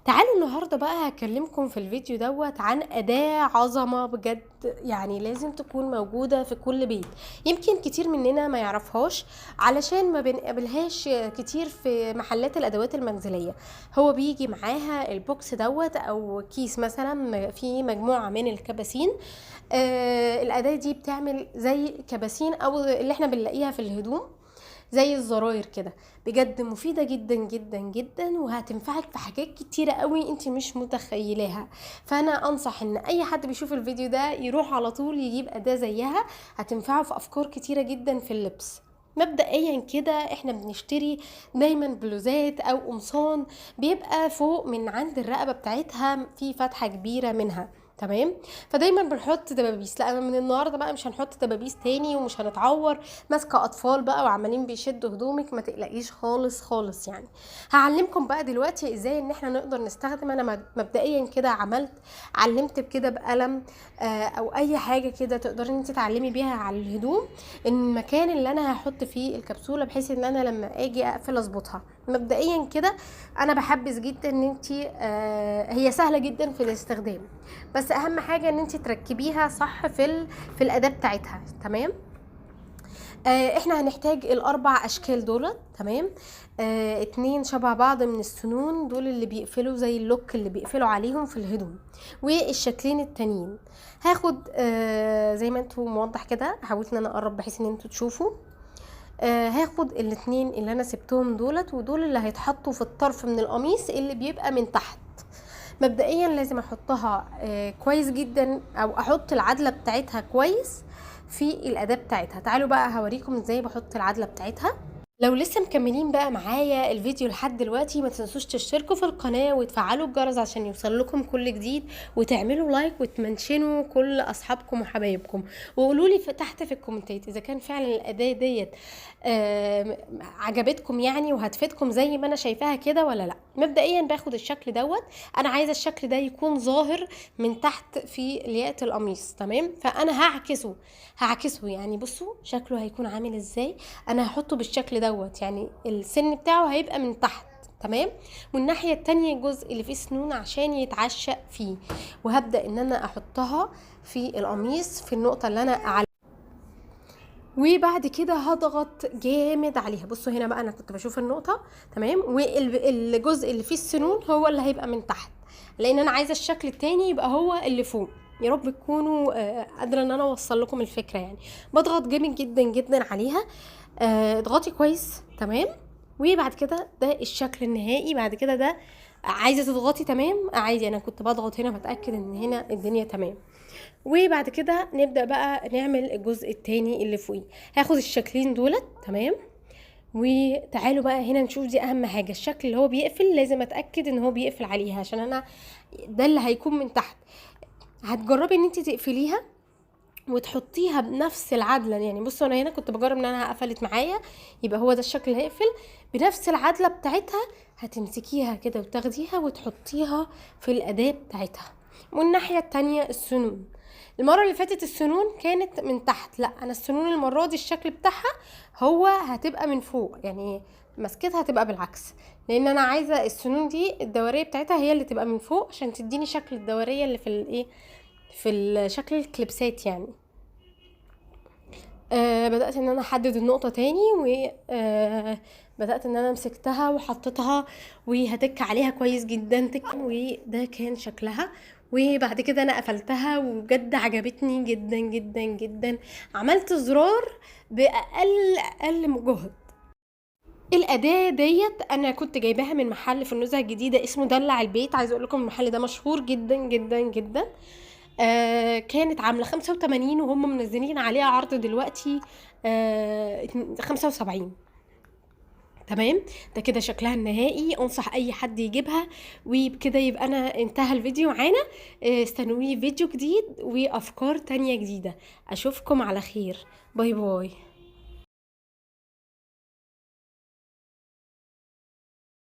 تعالوا النهاردة بقى هكلمكم في الفيديو دوت عن أداة عظمة بجد، يعني لازم تكون موجودة في كل بيت. يمكن كتير مننا ما يعرفهاش علشان ما بنقابلهاش كتير في محلات الأدوات المنزلية. هو بيجي معاها ال box دوت أو كيس مثلا فيه مجموعة من الكباسين. الأداة دي بتعمل زي كباسين أو اللي احنا بنلاقيها في الهدوم زي الزراير كده. بجد مفيدة جدا جدا جدا، وهتنفعك في حاجات كتيرة قوي انت مش متخيلاها. فانا انصح ان اي حد بيشوف الفيديو ده يروح على طول يجيب اداة زيها، هتنفعه في افكار كتيرة جدا في اللبس. مبدئيا كده احنا بنشتري دايما بلوزات او قمصان بيبقى فوق من عند الرقبة بتاعتها في فتحة كبيرة منها، تمام؟ فدايما بنحط دبابيس. لا، انا من النهارده بقى مش هنحط دبابيس تاني ومش هنتعور. ماسكه اطفال بقى وعمالين بيشدوا هدومك، ما تقلقيش خالص خالص. هعلمكم بقى دلوقتي ازاي ان احنا نقدر نستخدم. انا مبدئيا كده علمت بكده بقلم، او اي حاجة كده تقدري ان انت تعلمي بيها على الهدوم المكان اللي انا هحط فيه الكبسولة، بحيث ان انا لما اجي اقفل اظبطها. مبدئيا كده انا بحبذ جدا ان انت، هي سهلة جدا في الاستخدام، بس اهم حاجة ان انت تركبيها صح في الاداة بتاعتها، تمام؟ احنا هنحتاج الاربع اشكال دولت، تمام؟ 2 شبه بعض من السنون دول اللي بيقفلوا زي اللوك اللي بيقفلوا عليهم في الهدوم، والشكلين التانيين هاخد، زي ما انتوا موضح كده، حاولت ان انا اقرب بحيث ان انتوا تشوفوا. هاخد الاتنين اللي انا سبتهم دولت، ودول اللي هيتحطوا في الطرف من القميص اللي بيبقى من تحت. مبدئيا لازم احطها، كويس جدا، او احط العدله بتاعتها كويس في الاداة بتاعتها. تعالوا بقى هوريكم ازاي بحط العدله بتاعتها. لو لسه مكملين بقى معايا الفيديو لحد دلوقتي، ما تنسوش تشتركوا في القناة وتفعلوا الجرس عشان يوصل لكم كل جديد، وتعملوا like وتمنشنوا كل اصحابكم وحبايبكم، وقولوا لي تحت في الكومنتات اذا كان فعلا الاداة ديت، عجبتكم وهتفيدكم زي ما انا شايفاها كده ولا لا. مبدئيا باخد الشكل دوت، انا عايزه الشكل ده يكون ظاهر من تحت في لياقه القميص، تمام؟ فانا هعكسه بصوا شكله هيكون عامل ازاي. انا هحطه بالشكل دوت، يعني السن بتاعه هيبقى من تحت، تمام؟ والناحية التانية الجزء اللي فيه سنون عشان يتعشق فيه، وهبدأ ان انا احطها في القميص في النقطة اللي انا على، وبعد كده هضغط جامد عليها. بصوا هنا بقى انا كنت بشوف النقطة، تمام؟ والجزء اللي فيه السنون هو اللي هيبقى من تحت، لان انا عايزة الشكل التاني يبقى هو اللي فوق. يا رب تكونوا، قادرة ان انا اوصل لكم الفكرة. بضغط جامد جدا جدا عليها، اضغطي كويس، تمام؟ وبعد كده ده الشكل النهائي. بعد كده ده عايزة تضغطي، تمام؟ عادي، انا كنت بضغط هنا بتأكد ان هنا الدنيا تمام. وبعد كده نبدأ بقى نعمل الجزء التاني اللي فوقيه. هاخد الشكلين دولت، تمام؟ وتعالوا بقى هنا نشوف، دي اهم حاجة، الشكل اللي هو بيقفل لازم اتأكد ان هو بيقفل عليها، عشان انا ده اللي هيكون من تحت. هتجربي ان انت تقفليها وتحطيها بنفس العدلة. بصوا انا هنا كنت بجرب ان انا قفلت معايا، يبقى هو ده الشكل اللي هيقفل بنفس العدلة بتاعتها. هتمسكيها كده وتاخديها وتحطيها في الأداة بتاعتها. والناحية التانية السنون، المرة اللي فاتت السنون كانت من تحت، لا انا السنون المرة دي الشكل بتاعها هو هتبقى من فوق، يعني مسكتها هتبقى بالعكس، لان انا عايزة السنون دي الدورية بتاعتها هي اللي تبقى من فوق عشان تديني شكل الدورية اللي في الايه، في شكل الكليبسات. بدأت ان انا احدد النقطة تاني، و، بدأت ان انا مسكتها وحطيتها وهتك عليها كويس جدا تك، وده كان شكلها. وبعد كده انا قفلتها وبجد عجبتني جدا جدا جدا. عملت زرار باقل اقل جهد. الاداة ديت انا كنت جايباها من محل في النزهة الجديدة اسمه دلع البيت. عايزة اقول لكم المحل ده مشهور جدا جدا جدا. كانت عاملة 85 وهم منزلين عليها عرض دلوقتي، 75، تمام؟ ده كده شكلها النهائي. انصح اي حد يجيبها. وبكده يبقى انا انتهى الفيديو معانا. استنوني فيديو جديد وافكار تانية جديدة. اشوفكم على خير. bye bye.